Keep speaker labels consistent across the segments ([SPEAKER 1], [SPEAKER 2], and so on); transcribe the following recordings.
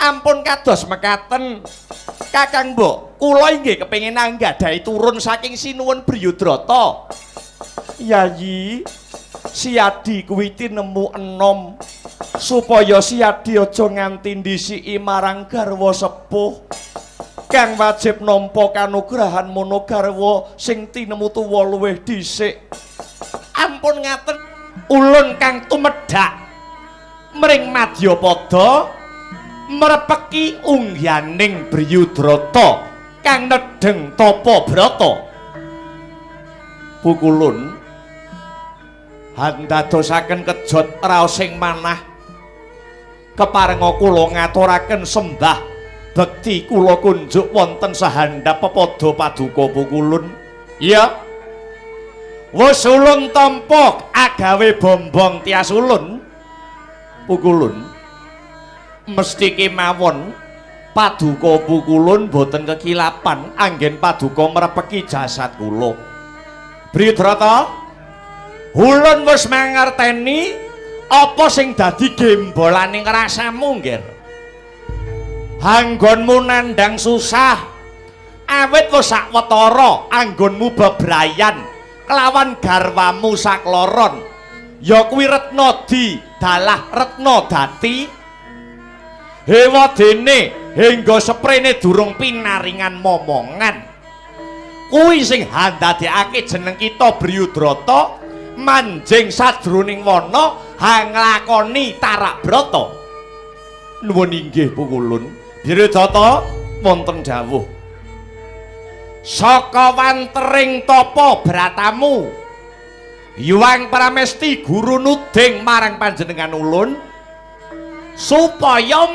[SPEAKER 1] Ampun kados mekaten. Kakang Mbok, kula inggih kepengin anggadhahi turun saking Sinuwun Briyudrata. Yayi, Siadi kuwi tinemu enom supaya Siadi aja nganti ndhisiki marang garwa sepuh. Kang wajib nampa kanugrahan mono garwa sing tinemu tuwa luwih dhisik. Ampun ngaten, ulun kang tumedhak mring Madyapada mrepeki ungyaning Briyudrata kang nedheng tapa brata. Pukulun handadosaken kejot raosing manah keparenga kula ngaturaken sembah bekti kula kunjuk wonten sahandap pepada paduka Pukulun. Iya. Wis ulun tampa agawe bombong tias ulun. Pukulun mesti kemawon paduka Pukulun boten kekilapan anggen paduka mrepeki jasad kula. Briyudrata, ulun wis mangerteni apa sing dadi gembolaning rasamu, Ngger. Anggonmu nandhang susah awit wis sakwetara anggonmu bebrayan kelawan garwamu sakloron, ya kuwi Retna Di dalah Retna Dati. Hewadene hingga seprene durung pinaringan momongan. Kuwi sing handadekake jeneng kita Briyudrata manjing sajroning wana hanglakoni tarak brata. Nuwun inggih Pukulun. Briyudrata wonten dawuh. Saka wantering tapa bratamu Hyang Pramesti guru nuding marang panjenengan ulun supaya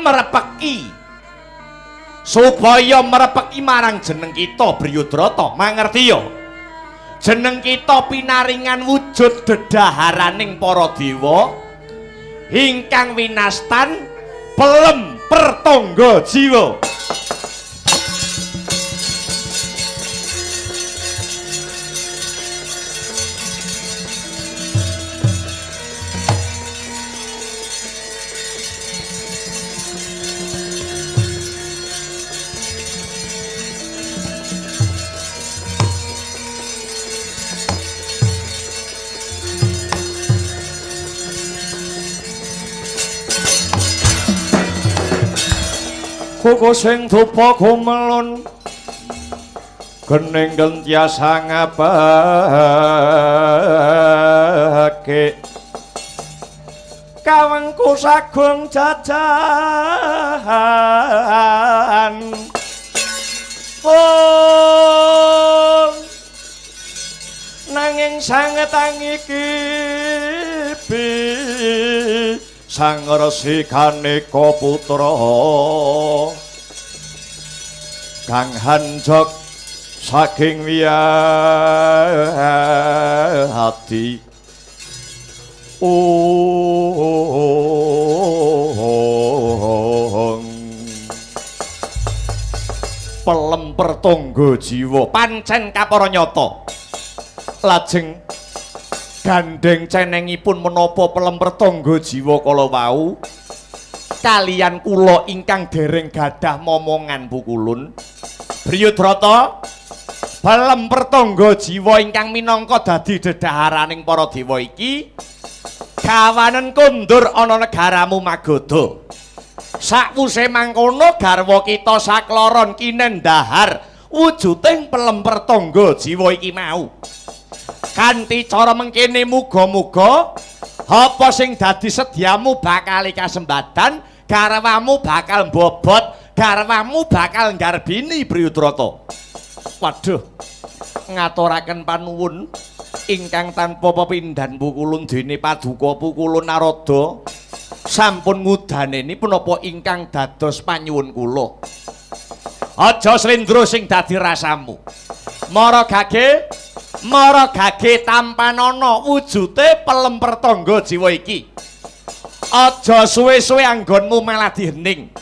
[SPEAKER 1] mrepeki marang jeneng kita Briyudrata. Mangerti ya? Jeneng kita pinaringan wujud dedaharaning para dewa ingkang winastan pelem pertangga jiwa. Koko sing dupa gumelun gening gentyasa ngabake kawengku sagung jajan. Oh, nanging sanget angiki Sang Resi Kaneka Putra kang hanjok saking wiyadi. Ong pelem pertangga jiwa pancen kapara nyata. Lajeng gandheng cenengipun menapa pelem pertangga jiwa kala wau kaliyan kula ingkang dereng gadah momongan Pukulun. Briyudrata, pelem pertangga jiwa ingkang minangka dadi dedaharaning para dewa iki gawanen kondur ana negaramu Magadha. Sakwuse mangkono garwa kita sakloron kinen dahar wujuding pelem pertangga jiwa iki mau. Kanthi cara mengkene muga-muga apa sing dadi sedyamu bakal kasembadan, garwamu bakal mbobot, garwamu bakal nggarbini Briyudrata. Waduh, ngaturaken panuwun ingkang tanpa pepindhan Pukulun dene paduka Pukulun Narada sampun ngudaneni punapa ingkang dados panyuwun kula. Aja slendro sing dadi rasamu. Mara gage Mara gage tampanana wujute pelem pertangga jiwa iki. Aja suwe-suwe anggonmu malah dihening.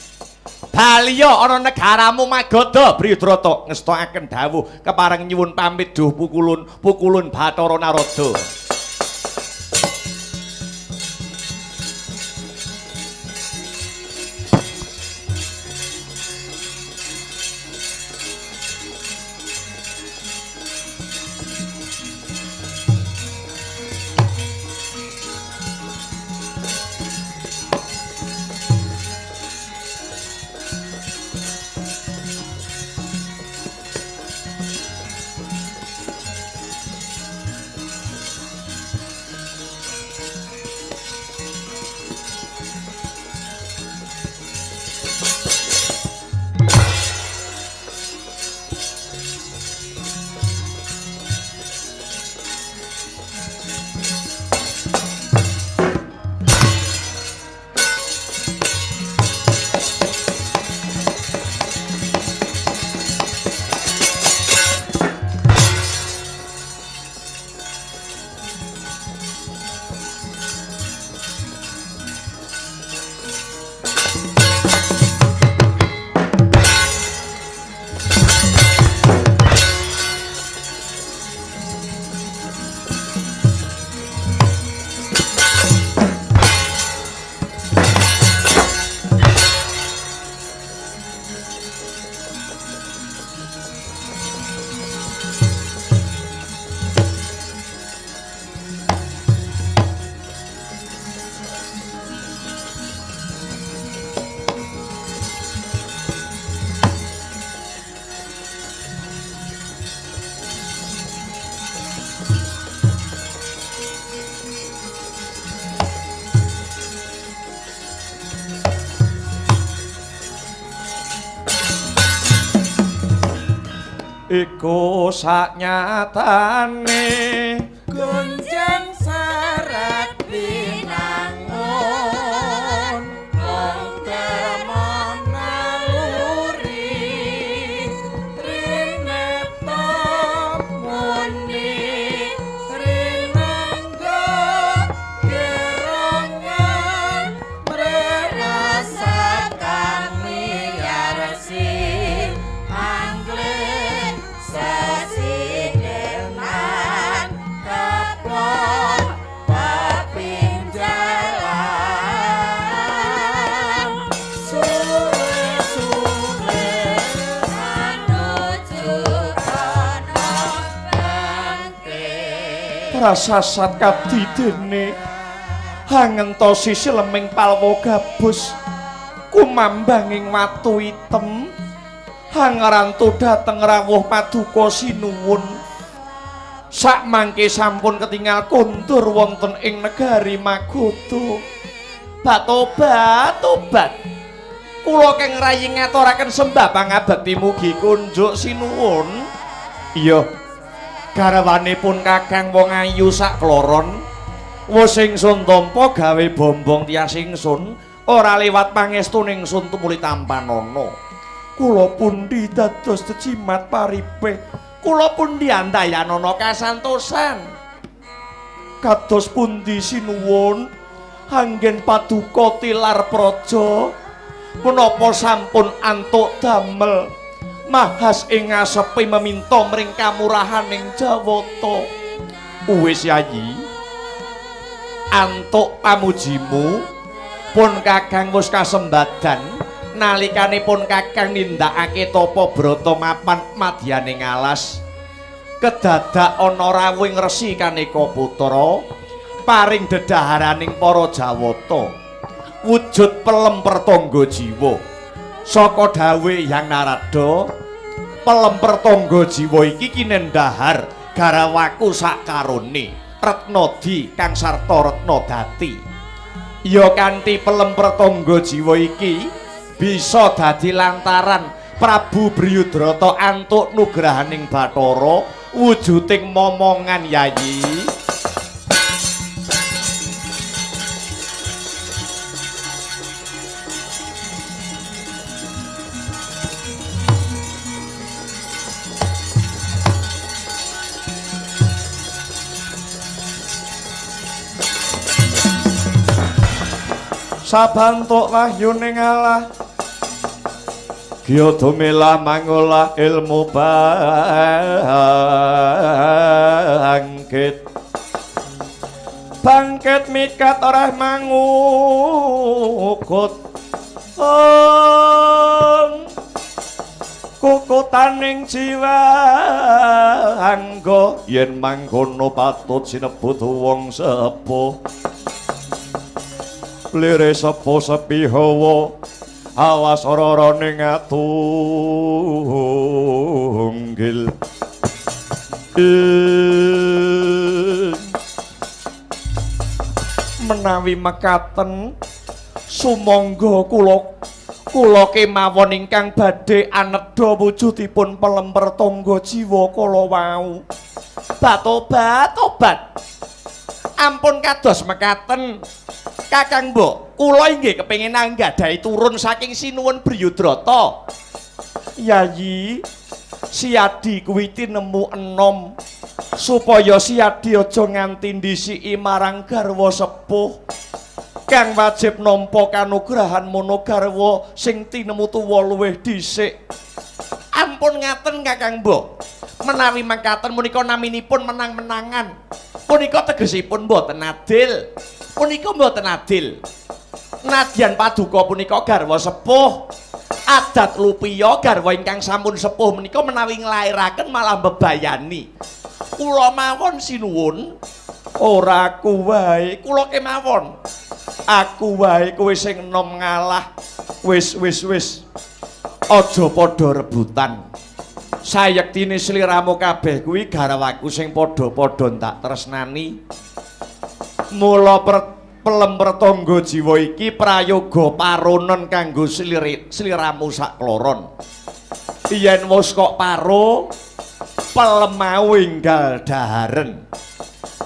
[SPEAKER 1] Baliya ana negaramu Magadha. Briyudrata ngestokaken dawuh kepareng nyuwun pamit duh Pukulun, Pukulun Bathara Narada. Iku saknyatane
[SPEAKER 2] Gonjang sarat binangun wong dharma naluri trinepta muni rinangga gerongan mrerasa kami yarsi angling sesidenan keplok pepinjalan suwe-suwe manuju ana bangkit
[SPEAKER 1] prasasat kadidene hangentosi sileming palwa gabus kumambanging watu item hangrantu dhateng rawuh paduka sinuwun. Sakmangke sampun ketingal kondur wonten ing negari Magoda. Batobat tobat kula keng rayi ngaturaken sembah pangabekti mugi kunjuk sinuwun. Iya, garwanipun kakang wong ayu sakloron wis ingsun tampa gawe bombong tias ingsun ora liwat pangestuning sun tumuli tampanana. Kula pundi dados jejimat paripe, kula pundi andayanana kasantosan. Kados pundi sinuwun anggen paduka tilar praja menapa sampun antuk damel mahas ing ngasepi meminta mring kamurahaning Jawata. Wis yayi, antuk pamujimu pun kakang wis kasembadan nalikanipun kakang nindakake tapa brata mapan madyaning alas. Kedadak ana rawuhing resi kaneka putra paring dedaharaning para Jawata wujud pelem pertangga jiwa. Saka dawuhe Hyang Narada, pelem pertangga jiwa iki kinendhahar garawaku sakarone Retnadi kang sarta Retna Dati. Ya kanthi pelem pertangga jiwa iki bisa dadi lantaran Prabu Briyudrata antuk nugrahaning Bathara wujuding momongan yayi. Sabantuk wahyuning Allah Gya dumilah mangolah ilmu bangkit. Bangkit mikat ora mangugut. Om kukutaning jiwa angga yen mangkono patut sinebut wong sepuh. Lire sepuh sepi hawa awas ora ning atunggil. Menawi mekaten sumangga kula kemawon ingkang badhe anedha wujudipun pelem pertangga jiwa kala wau. Batobat tobat ampun kados mekaten Kakang Mbok, kula inggih kepengin anggadhahi turun saking Sinuwun Briyudrata. Yayi, Siadi kuwi tinemu enom supaya Siadi aja nganti ndhisiki marang garwa sepuh kang wajib nampa kanugrahan mono garwa sing tinemu tuwa luwih dhisik. Ampun ngaten Kakang Mbok. Menawi mangkaten punika naminipun menang-menangan. Punika tegesipun mboten adil. Punika mboten adil. Nadyan paduka punika garwa sepuh. Adat lupiya garwa ingkang sampun sepuh menika menawi nglairaken malah mbebayani. Kula mawon sinuwun, ora aku wae, kula kemawon. Aku wae kowe sing enom ngalah. Wis wis wis. Aja padha rebutan. Sayektine sliramu kabeh kuwi garwaku sing padha-padha tak tresnani. Mula pelem pertangga jiwa iki prayoga paronen kanggo sliramu sakloron. Yen wis kok paro, Pelem mau enggal daharen.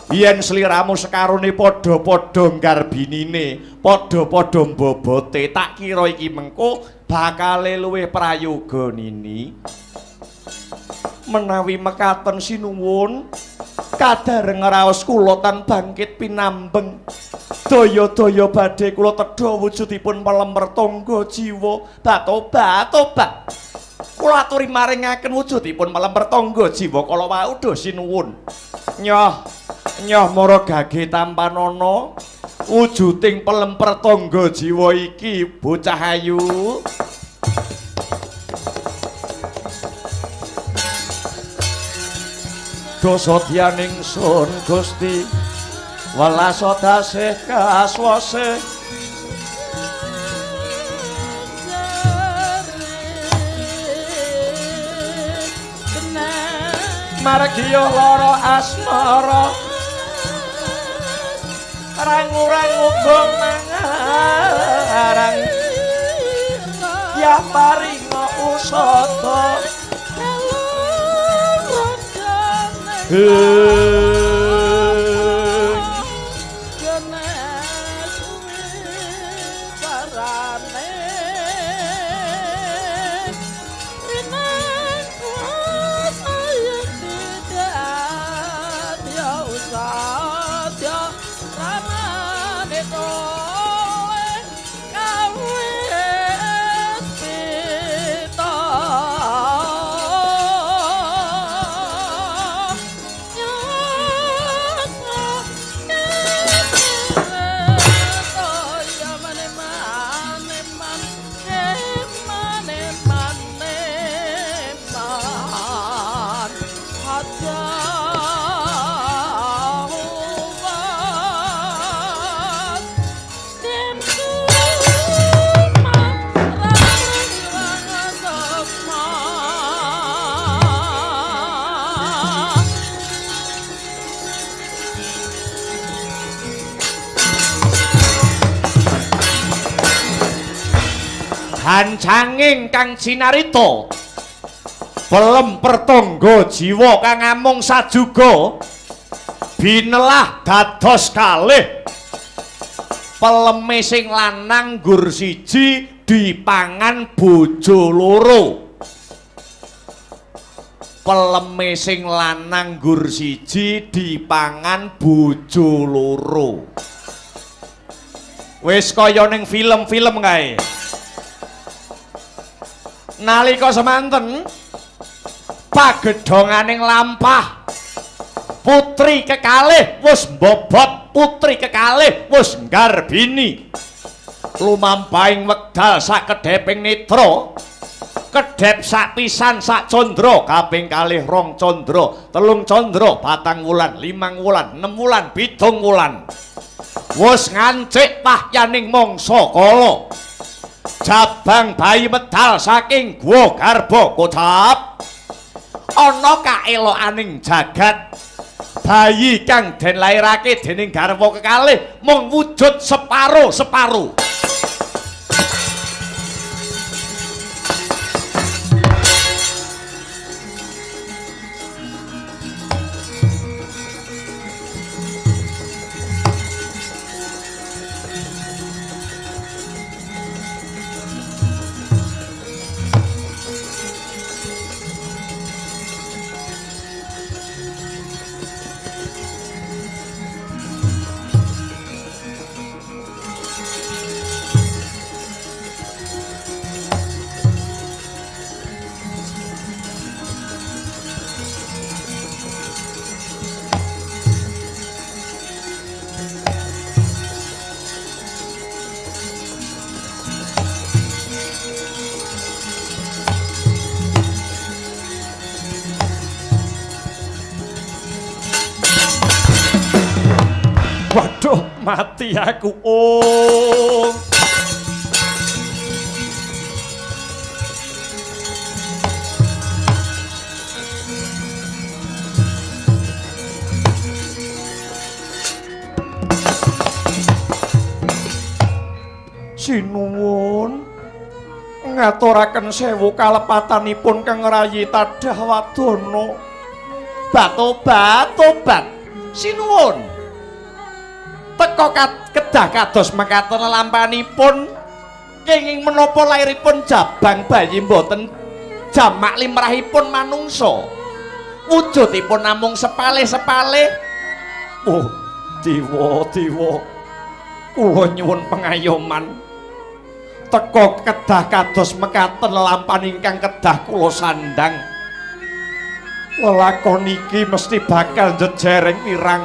[SPEAKER 1] Yen sliramu sekarone padha-padha nggarbinine, padha-padha mbobote, tak kira iki mengko bakale luwih prayoga nini. Menawi mekaten sinuwun, kadareng raos kula tan bangkit pinambeng. Daya-daya badhe kula tedha wujudipun pelem mertangga jiwa. Batobat, tobat. Kula aturi maringaken wujudipun pelem mertangga jiwa kala wau duh sinuwun. Nyoh, nyoh mara gage tampanana wujuding pelem pertangga jiwa iki bocah ayu. Dosa dianing sun Gusti welas dasih kaswase margiya lara asmara rangu-rangu uga mangarang ya paringa usada. Hancanging kang cinarita pelem pertangga jiwa kang amung sajuga binelah dados kalih. Peleme sing lanang nggur siji dipangan bojo loro. Peleme sing lanang nggur siji dipangan bojo loro. Wis kaya ning film-film kae. Nalika semanten pagedhonganing lampah putri kekalih wis mbobot, putri kekalih wis nggarbini. Lumampahing wekdal sakedheping netra, kedhep sak pisan sak candra, kaping kalih rong candra, telung candra, patang wulan, limang wulan, enem wulan, pitung wulan. Wis ngancik wahyaning mangsa kala. Jabang bayi medal saking gua garba kocap. Ana kaelokaning jagat, bayi kang den lairake dening garwa kekalih mung wujud separo-separo. Waduh, mati aku. Oh. Sinuwun ngaturaken sewu kalepatanipun Kang Rayi Tadah Wadana. Batobat tobat. Sinuwun. Teka kedah kados mekaten lampanipun kenging menapa lairipun jabang bayi mboten jamak limrahipun manungsa. Wujudipun namung sepalih-sepalih. Oh, dewa dewa. Kula nyuwun pengayoman. Teka kedah kados mekaten lelampan ingkang kedah kula sandhang. Lelakon iki mesti bakal njejereng mirang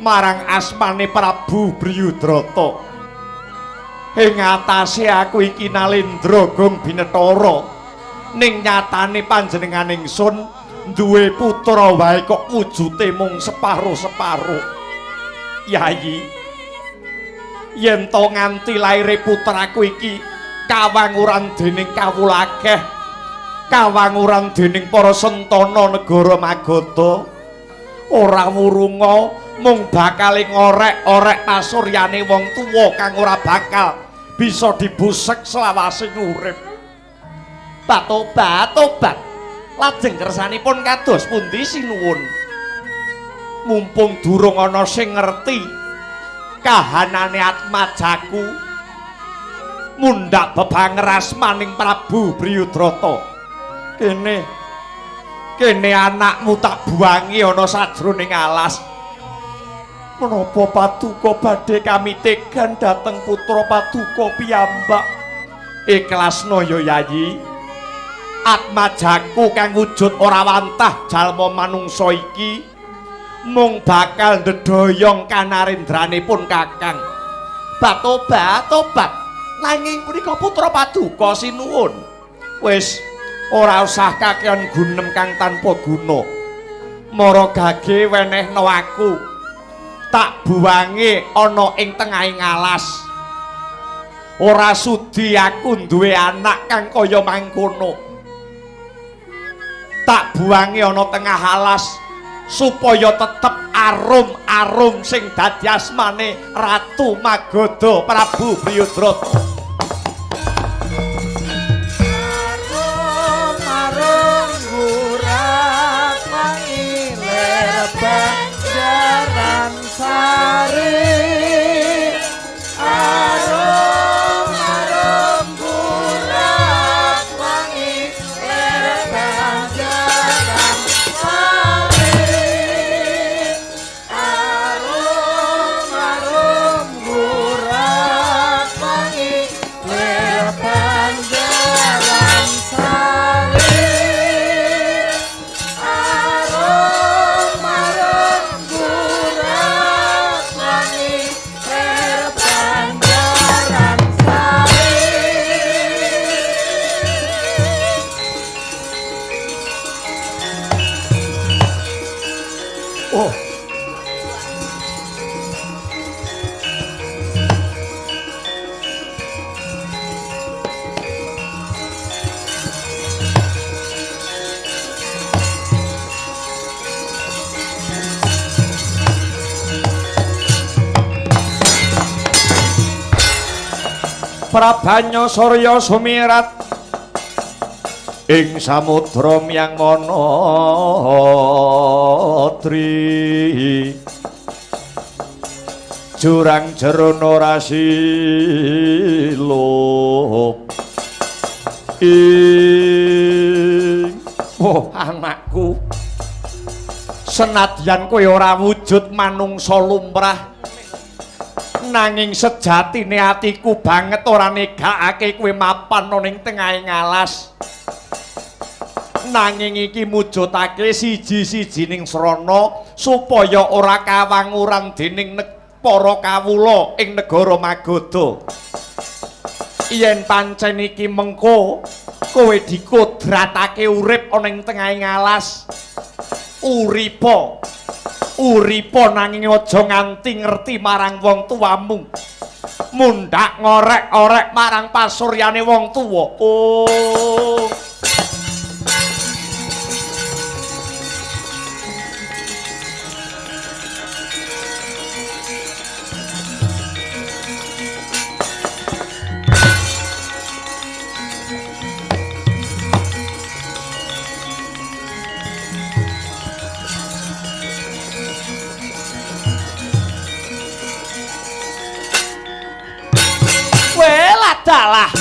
[SPEAKER 1] marang asmane Prabu Briyudrata. Ing atase aku iki Nalendra Gong Binetara. Ning nyatane panjenengan ingsun duwe putra wae kok wujude mung separo-separo. Yayi, yen to nganti laire putraku iki kawanguran dening kawula akeh, kawanguran dening para sentana negara Magadha, ora wurunga mung bakal ngorek-orek pasuryane wong tuwa kang ora bakal bisa dibusek selawase urip. Batobat tobat. Lajeng kersanipun kados pundi sinuwun? Mumpung durung ana sing ngerti kahanane atmajaku, mundhak bebanger asmaning Prabu Briyudrata. Kene kene anakmu tak buangi ana sajroning alas. Menapa paduka badhe kamitegan dhateng putra paduka piyambak? Ikhlasna ya Yayi. Atmajaku kang wujud ora wantah jalma manungsa iki mung bakal ndedhoyong kanarendrane kakang. Batobat tobat. Nanging punika putra paduka sinuwun. Wis ora usah kakean gunem kang tanpa guna. Mara gage wenehna aku. Tak buwange ana ing tengahing alas. Ora sudi aku duwe anak kang kaya mangkono. Tak buwange ana tengah alas supaya tetep arum-arum sing dadi asmane Ratu Magadha Prabu Briyudrata.
[SPEAKER 2] Arum-arum gurak mangilir banjaran sari. Arum-arum gurak mangilir banjaran sari. Arum-arum gurak mangilir banjaran sari. Arum-arum gurak mangilir banjaran sari.
[SPEAKER 1] Oh. Prabanya Surya sumirat ing samudra miyang manadri. Jurang jero ora silup ing. Oh anakku, senadyan kowe ora wujud manungsa lumrah, nanging sejatine atiku banget ora negakake kowe mapan ana ing tengahing alas. Nanging iki mujudake siji-sijining srana supaya ora kawanguran dening para kawula ing negara Magadha. Yen pancen iki mengko kowe dikodratake urip ana ing tengahing alas, uripa uripa nanging aja nganti ngerti marang wong tuamu. Mundhak ngorek-orek marang pasuryane wong tuwa. Oh. Dalah.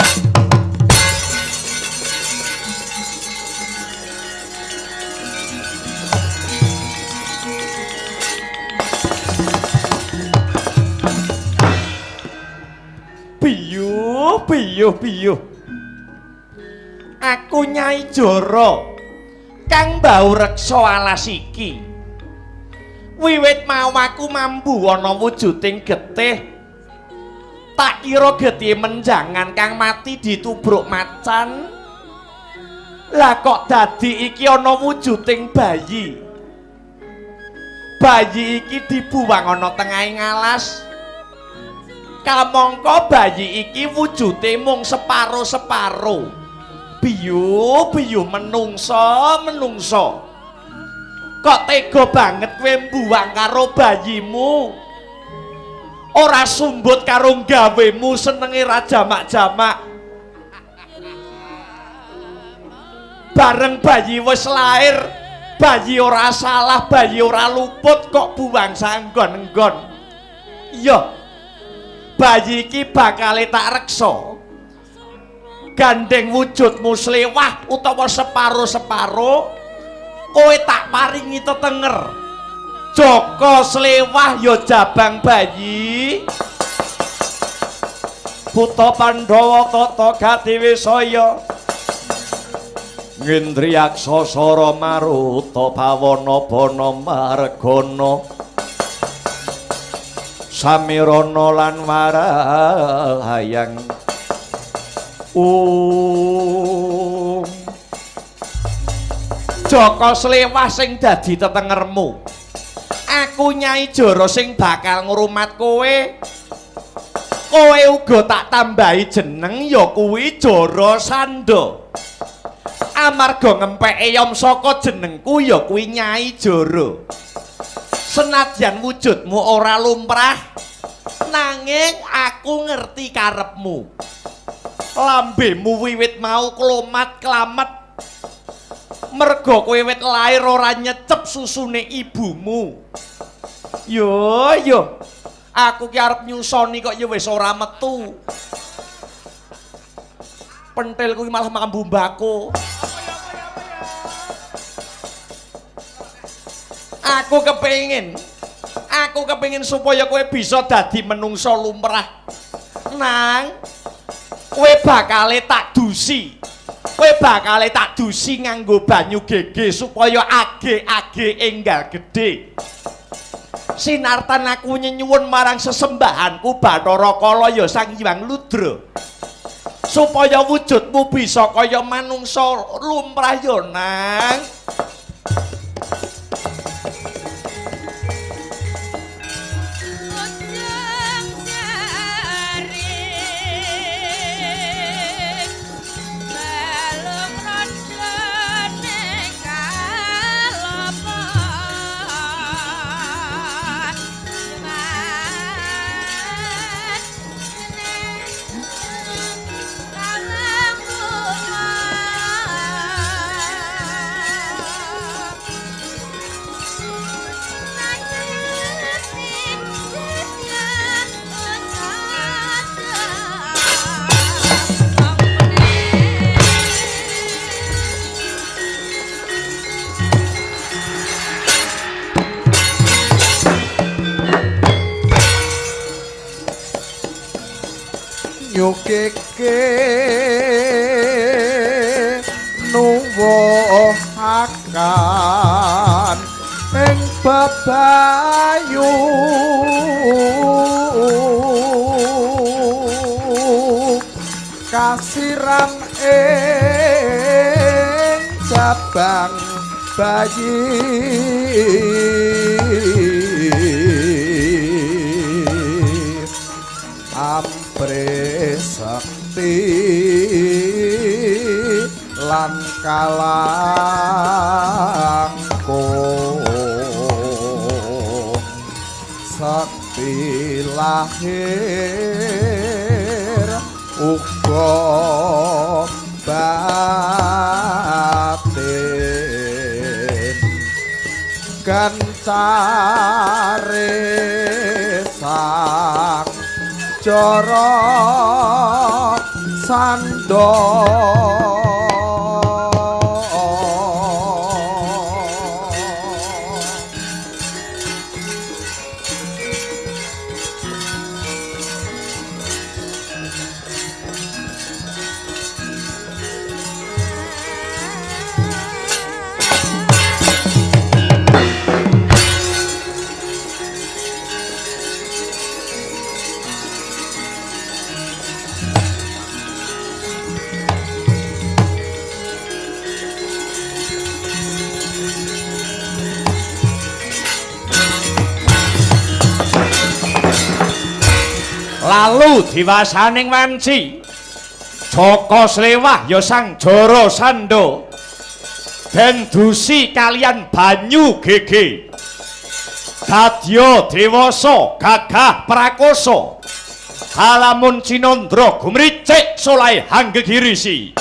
[SPEAKER 1] Biyuh, biyuh, biyuh. Aku Nyai Jara kang mbau reksa alas iki. Wiwit mau aku mambu ana wujuding getih. Tak kira getih menjangan kang mati ditubruk macan. Lah kok dadi iki ana wujuding bayi. Bayi iki dibuwang ana tengahing alas. Kamangka bayi iki wujude mung separo-separo. Biyuh, biyuh menungso, menungso. Kok tega banget kowe mbuwang karo bayimu? Ora sumbut karo gawemu senenge ra jamak-jamak. Bareng bayi wis lair, bayi ora salah, bayi ora luput kok buwang sanggon-enggon. Iya. Bayi iki bakale tak reksa. Gandeng wujudmu slewah utawa separo-separo, kowe tak paringi tetenger. Jaka slewah ya jabang bayi. Buta Pandhawa tata gati wisaya. Ngendriyaksa sara maruta bawana bana margana. Samirana lan warahayang. Om. Jaka slewah sing dadi tetengermu. Aku Nyai Jara sing bakal ngrumat kowe. Kowe uga tak tambahi jeneng ya kuwi Jara Sanda. Amarga ngempeke yom saka jenengku ya kuwi Nyai Jara. Senadyan wujudmu ora lumrah, nanging aku ngerti karepmu. Lambemu wiwit mau klomat klamet. Merga kowe wit lair ora nyecep susune ibumu. Yo yo, aku ki arep nyusoni kok ya wis ora metu. Pentil kuwi malah mambu mbako. Aku kepengin supaya kowe bisa dadi menungso lumrah. Nang, kowe bakale tak dusi. Kowe bakale tak dusi nganggo banyu gege supaya age-age enggal gedhe. Sinartan aku nyenyuwun marang sesembahanku Bathara Kala ya Sang Hyang Ludra. Supaya wujudmu bisa kaya manungsa lumrah ya, Nang.
[SPEAKER 2] Nyukeke nuwuhakan ing bebayu kasiram ing jabang bayi Sekti lan kalangkung sekti lahir uga batin gancare sang Jara Sandha.
[SPEAKER 1] Lalu diwasaning wanci Jaka Slewah ya Sang Jarasandha den dusi kalian banyu gege dadya dewasa gagah prakosa halamun cinandra gumricik solahe hanggegirisi.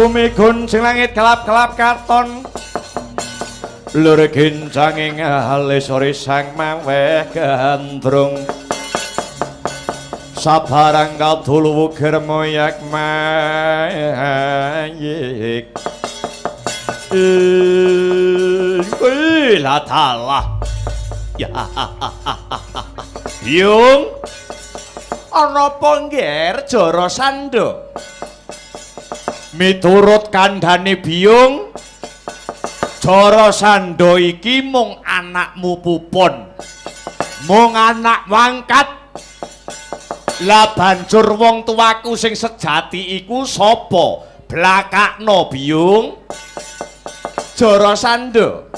[SPEAKER 1] Bumi guncing langit kelap-kelap katon. Lur gincanging alis sore sang maweh gandrung. Sabarang kadul wukir moyak mayik. Lah dalah. Ya. Yung ana apa ngger Jarasandha? Miturut kandhane Biyung, Jarasandha iki mung anakmu pupun. Mung anak wangkat. Lah banjur wong tuaku sing sejati iku sapa? Blakakno Biyung. Jarasandha,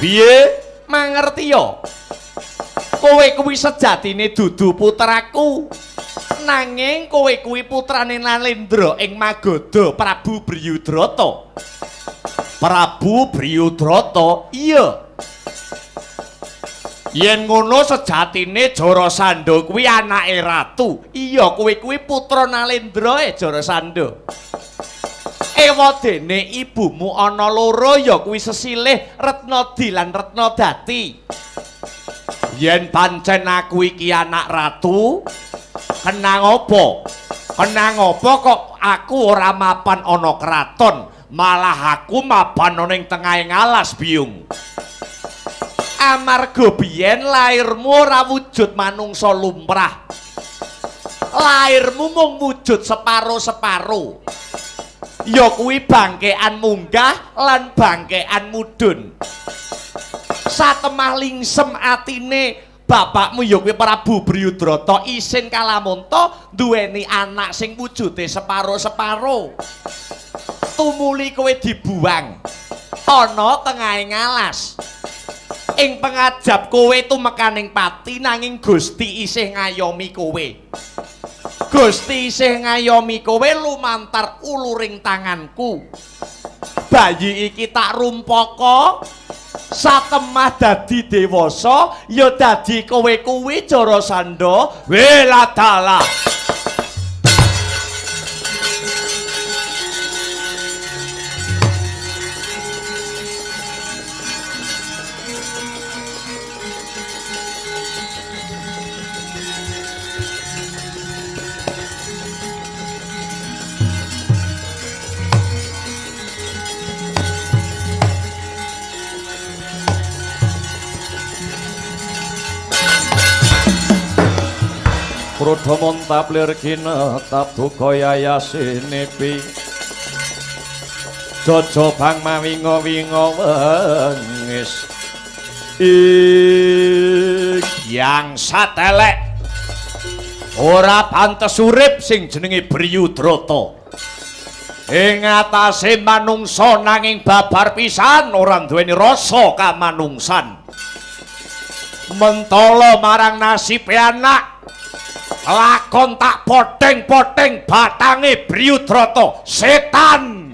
[SPEAKER 1] piye mangerti ya? Kowe kuwi sejatine dudu putraku. Nanging kowe kuwi putrane Nalendra ing Magadha Prabu Briyudrata. Prabu Briyudrata? Iya. Yen ngono sejatine Jarasandha kuwi anake ratu. Iya, kowe kuwi putra Nalendra Jarasandha. Ewadene ibumu ana loro ya kuwi sesilih Retnadi lan Retnadati. Yen pancen aku iki anak ratu, kenang apa? Kenang apa kok aku ora mapan ana kraton, malah aku mapan ana ing tengahing alas, Biyung. Amarga biyen lairmu ora wujud manungsa lumrah. Lairmu mung wujud separo-separo. Ya kuwi bangkean munggah lan bangkean mudhun. Satemah lingsem atine bapakmu ya kuwi Prabu Briyudrata isin kalamunta duweni anak sing wujude separo-separo. Tumuli kowe dibuang ana tengahing alas. Ing pengajap kowe tumekaning pati nanging Gusti isih ngayomi kowe. Gusti isih ngayomi kowe lumantar uluring tanganku. Bayi iki tak rumpaka satemah dadi dewasa ya dadi kowe kuwi Jarasandha. Weladalah. Prodha montap lir kinetap duka yayasinepi. Jaja bang mawinga-winga wengis. Yang satelek ora pantes urip sing jenenge Briyudrata. Ing atase manungsa nanging babar pisan ora duweni rasa kamanungsan. Mentala marang nasibe anak. Lakon tak poteng-poteng batange Briyudrata setan.